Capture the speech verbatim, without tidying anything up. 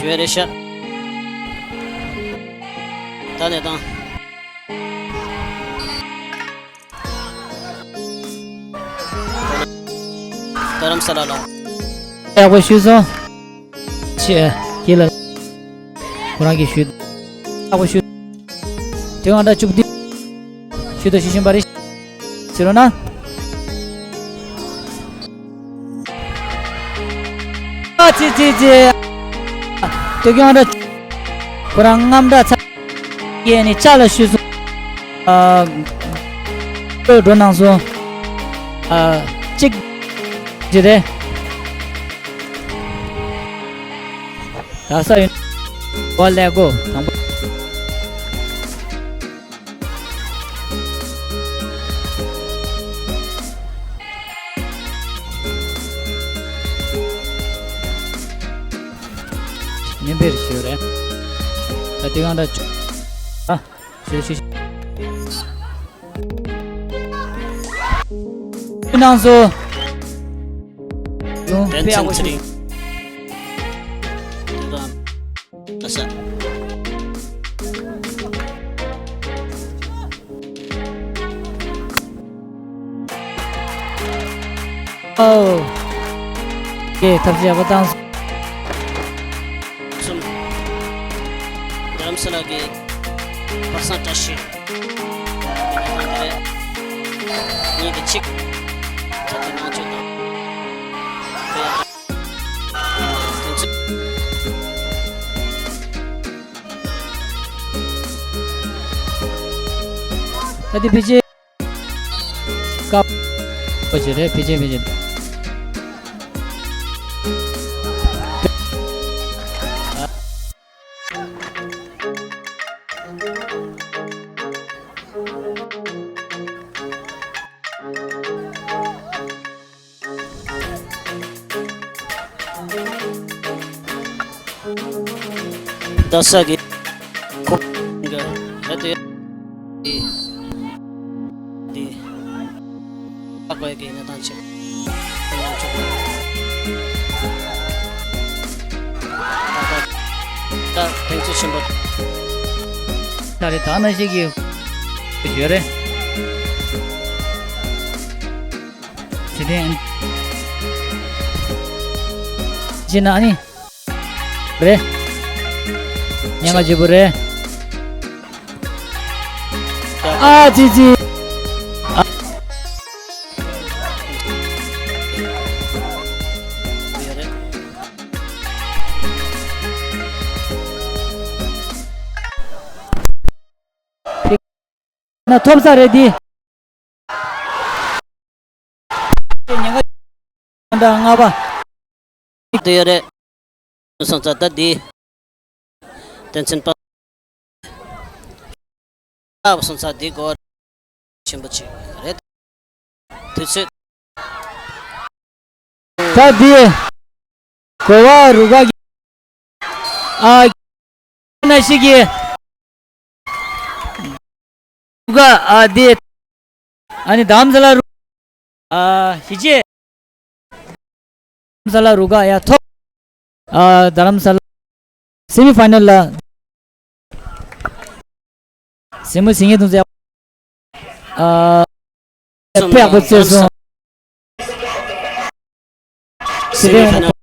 བའི་རེད་ཤག་ད་ནས་དང་། རྡ་རམ་ས་ལ་ལ། ཡག་པོ་ཞུས་སོང་། ཆེ། ཁྱེད་ལ། ཁོ་རང་གིས་ཞུས། ཡག་པོ་ཞུས། དེ་ང་འདྲ་བཅུག་དུས། ཞུས་དང་ཞུ་བཞིན་པ་རེད། ཟེར་རོ་ན། ཨ་ཙི་ཙི་ཙི། དེ་ག་ང་འདྲ། ཁོ་རང་རྔམ་འདྲ་ཚ། ཡས་ནི་ཅག་ལ་ཞུས་སོང་། ཨ། འགྲོ་གནང་སོང་། ཨ། གཅིག་ཅི་རེད། ད་ས་ཡོད། བ་ལས་གོ་དང་པོ། མིན་པེར་ཞུ་རེད། ད་དེ་གང་འདྲ། ཨ། ཞུ་ཞུ་ཞུ། གནང་སོ། ཡོང་། དཔེ་ཡག་པོ་ཞུ། ཨ་ས། ཨོ། ཀེ་ཐབས་ཤེས་ཡག་པོ་བཏང་སོང་། གསུམ། རྡ་རམ་ས་ལ་གི་པ་སངས་བཀྲ་ཤིས། ཉིན་དེ་གཅིག་ཚ་དེ་ནང་ཆོས་དང་། དེ་ཚོ། ད་དེ་ཕི་ཅེ། ཀ། པོ་ཅི་རེད། ཕི་ཅེ་ཕི་ཅེ། རྡ་ས་གི་ཁོ་གི་རེད་དེ། དེ་དེ་ཨ་ཁོའི་གི་གནས་སྟངས་ཆེ། ད་ཐེངས་གཅིག་ཆེན་པོ། ད་རེས་ད་ན་ཞིག་གི་ཡོད་རེད། དེ་དེ་ཅི་ན་ཨ་ནི། རེད། ཉན་ག་བརྗེ་པོ་རེད། ཨ་ཙི་ཙི། ཨ། ན་ཐོབ་ས་རེད་དེ། ཉེན་ཁ་འདྲ་ལྔ་པ། དེ་ཡོད་རེད། སོང་ཙང་ད་འདི། དོན་ཚན་པ། ཨ་སོང་ཙང་འདི་གོ་ཆེན་པོ་ཅིག་རེད། དུས་ཚོད། ད་འདི། གོ་བ་རུ་ག་གི། ཨ། ན་ཞིག་གི། རུ་ག་ཨ་འདི། ཨ་ནི་དྷ་རམ་ས་ལ་རུ། ཨ་ཞི་ཅེ། རྡ་རམ་ས་ལ་རུ་ག་ཡ་ཐོབ། ཨ་རྡ་རམ་ས་ལ། སེ་མི་ཕའི་ནལ་ལ། སེ་མི་སི་ངེ་དུང་ཟེ། ཨ། དཔེ་ཡག་པོ་རྩེས་སོང་། སེ་མི་ཕའི་ནལ་